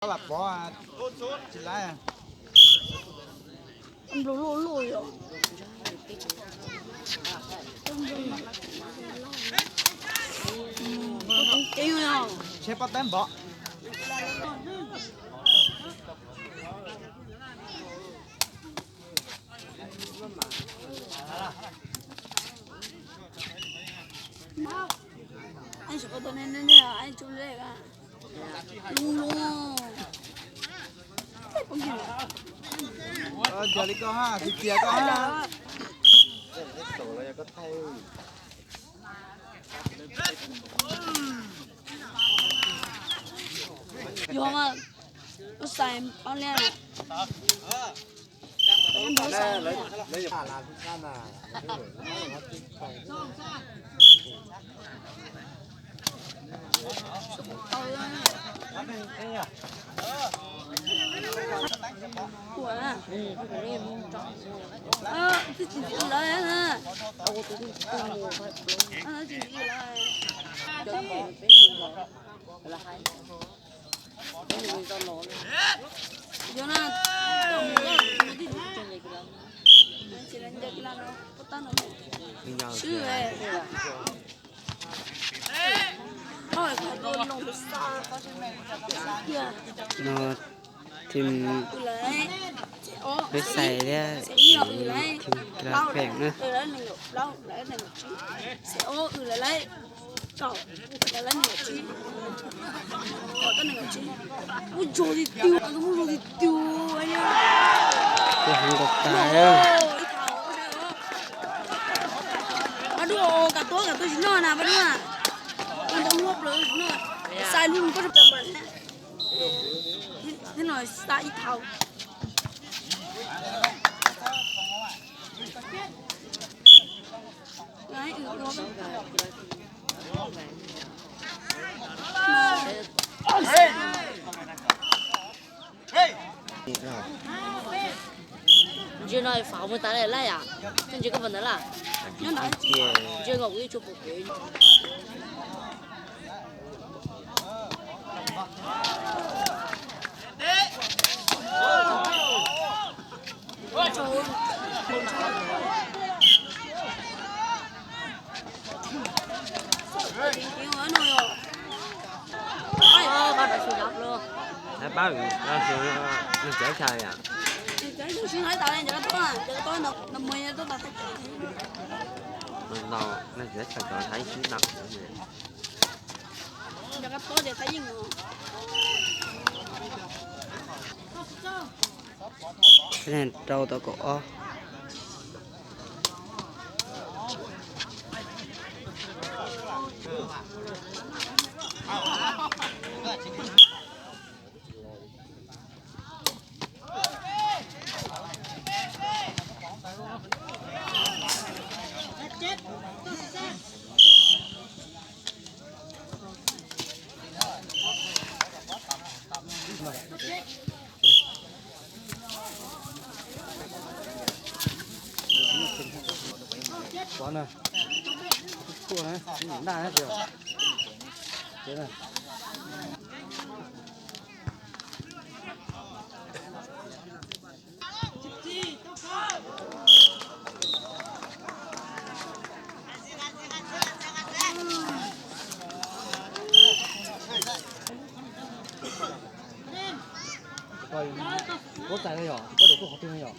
Lam pov tsis laib. Nplua luaj luaj yom. Tsheb pob tawb npov. Nco li koj ha, tiv tiag koj ha. Yog mas, lub xais pab liab. Twb tsis txwv lawv na. Tsis txwv lawv. Yuav na, swb. No, team Peb Xais thiab team Kila Kheej na. Tej heev nkaus tas. Pab Duaj, kav tuab, kav tuab tsis noj na Pab Duaj. Ntoo luaj plaws tsis noj. Xais lub koj rau mas. Thiab no xa ib thau. Ntsia no fav mus tas lawm yom. Ntsia koj puas ntawd lawm. Ntsia nkaus kuv ib tsuas pom kev. Pab, nws tsev chaw yom. No, nws tsev chaw cov Thaib Yeeb no. Rau tau kaum ob. Kuv txais no yom, kuv txais kuv qhov twg no yom.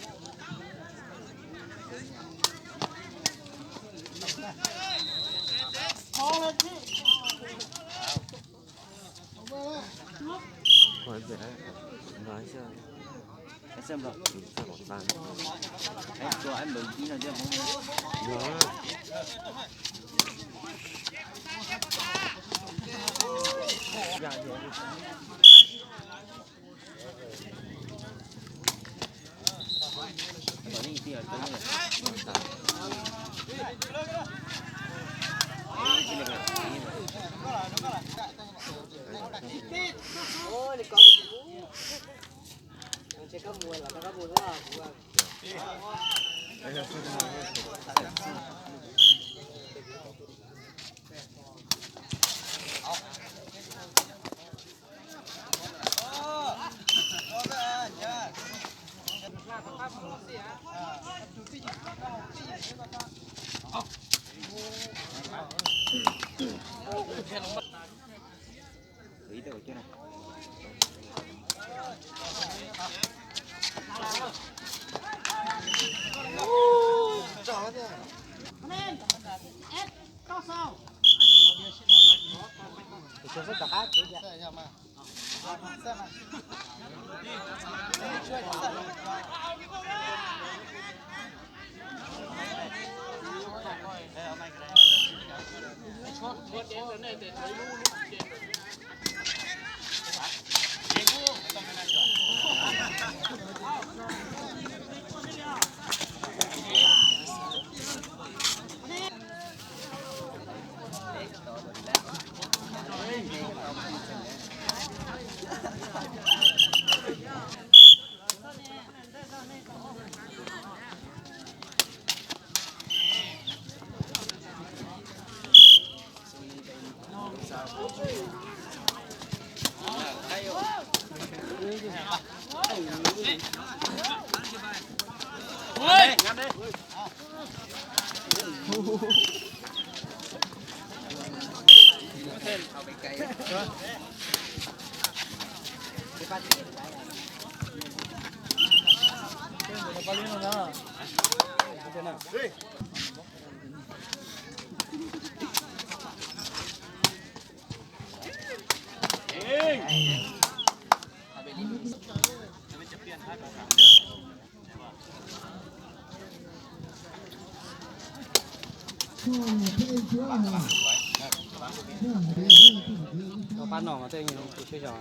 Pab no mas tej siab zog.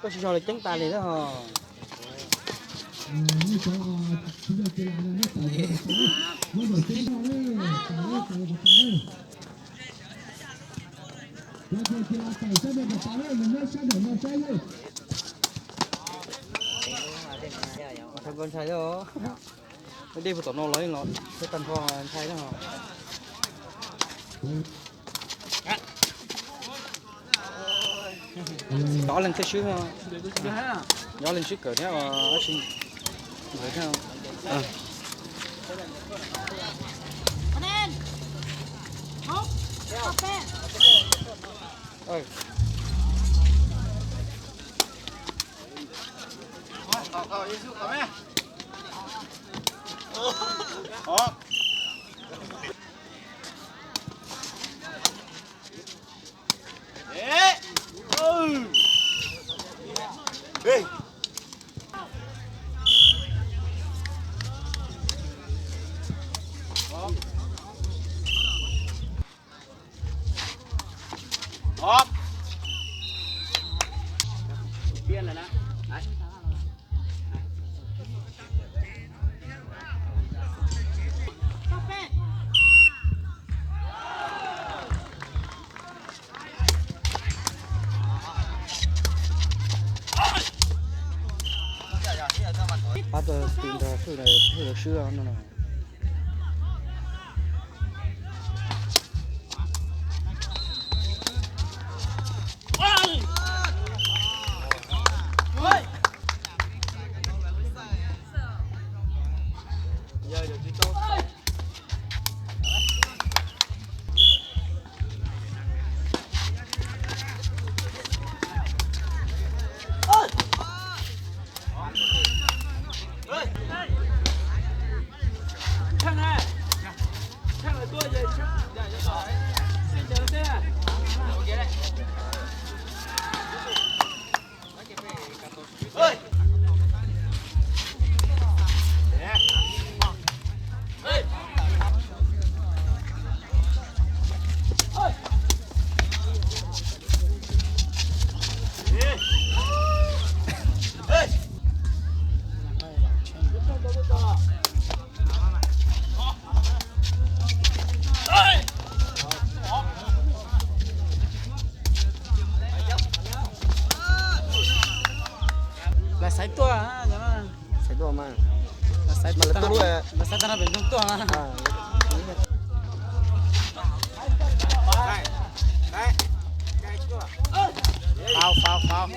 Koj tsis yog lawv ceeb tas li na ho. Thov nkauj ntshai os. Dej puag tom no los los thiab tag nrho ntshai na ho. Ob leeg thiaj swb, ob leeg swb kawm thiab, nkawd thiab. Pab tau tus nrog xwb, xwb no. Xaiv tuaj, xaiv tuaj mas. Mas lawv tuaj lub, lawv xaiv tag no pem ntoo tuaj mas. Faul, faul, faul.